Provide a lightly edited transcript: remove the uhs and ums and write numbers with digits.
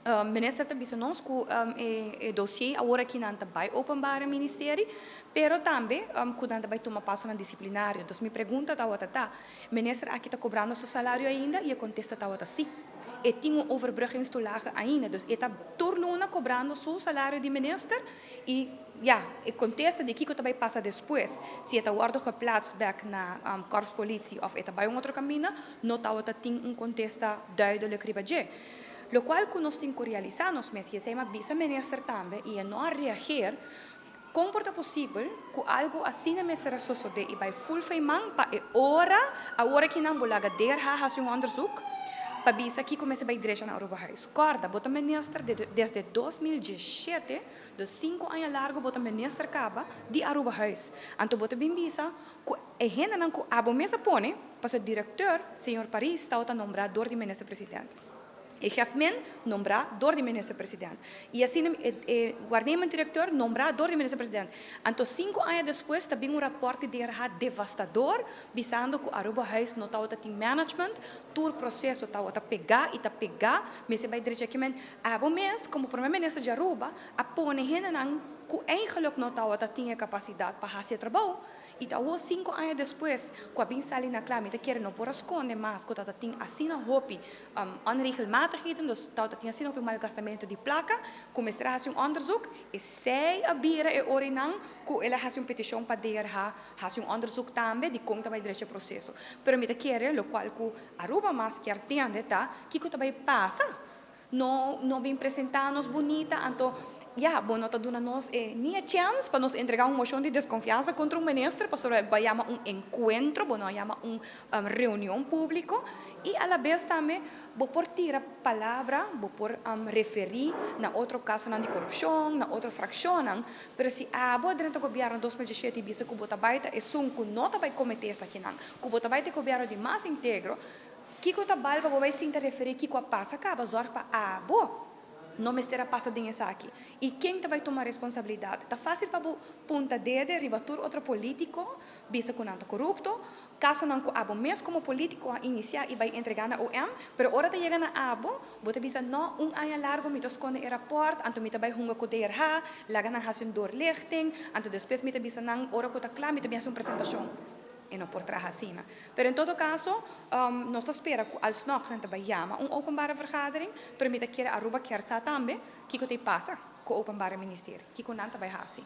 Minister ta bisa nos ku e dossier awor aki nan ta bij Openbare Ministerie, pero tambe ku nan ta bai tuma pasonan disiplinario. Dus mi pregunta tawata ta, minister aki ta kobrando su salario ainda? I e kontesta tawata si. E tin un overbruggingstoelage ainda, dus e ta tur luna kobrando su salario di minister i ya, e kontesta di kiko ta bai pasa despues, si e ta wòrdu geplaatst bèk na Korps Politie òf e ta bai un otro kaminda, no tawata tin un kontesta duidelijk riba dje. Lokual ku nos tin ku realisá nos mes, i esei m'a bisa minister tambe i e no a reageer, kon por ta posibel ku algu asina mester a sosodé i bai ful feiman pa e ora awor aki nan bo laga DRH hasi un onderzoek pa bisa kiko mester bai drecha na Arubahuis? Kòrda, bo ta minister desde 2017, dus 5 aña largu bo ta minister kaba di Arubahuis. Anto bo ta bin bisa ku e hendenan ku abo mes a pone, pasobra direkteur, señor Paris, tabata nombrá dor di minister presidente. E GFMIN nombrá dor di minister presidente. I asina e waarnemend directeur nombrá dor di minister presidente. Anto 5 aña despues ta bin un rapport di DRH devastador, bisando ku Arubahuis no tabata tin management, tur proseso tabata pegá i ta pegá, mester bai drecha. Ke men abo mes komo promé minister di Aruba a pone hendenan ku eigenlijk no tabata tin e kapasidat pa hasi e trabou. I ta awor 5 aña despues ku a bin sali na kla, mi ta kere no por a skonde mas ku tabata tin asina hopi onregelmatigheden, dus tabata tin asina hopi malgastamentu di plaka, ku mester a hasi un onderzoek. Esei a bira e orinan ku el a hasi un petishon pa DRH hasi un onderzoek tambe di kon ta bai drecha proseso. Pero mi ta kere lokual ku Aruba mas kier tende ta kiko ta bai pasa. No, no bin presentá nos bunita, anto ja, bo no ta duna nos ni e chèns pa nos entregá un moshon di deskonfiansa kontra un minister, pasobra bo a yama un enkuentro, bo no a yama un reunion públiko. I a la bes tambe bo por tira palabra, bo por referí na otro kasonan di korupshon, na otro frakshonnan, pero si abo drenta gobièrnu 2017 i bisa ku bo ta bai ta esun ku no ta bai kometé esakinan, ku bo ta bai ta e gobièrnu di mas integro, kiko ta bal pa bo bai sinta referí kiko a pasa kaba? Zorg pa abo no mester a pasa den esaki. I ken ta bai tuma responsabilidat? Ta fásil pa bo punta dede riba tur otro polítiko, bisa ku nan ta korupto, kasonan ku abo mes komo polítiko a inisiá i bai entregá na OM, pero ora ta yega na abo, bo ta bisa no, un aña largu mi ta skonde e rapport, anto mi ta bai hunga ku DRH, laga nan hasi un doorlichting, anto despues mi ta bisa nan ora ku ta kla, mi ta bin hasi un presentashon. E no por traha asina. Pero en todo kaso, nos ta spera ku alsnog nan ta bai yama un openbare vergadering, pero mi ta kere Aruba kier sa tambe kiko ta pasa ku Openbare Ministerie, kiko nan ta bai hasi.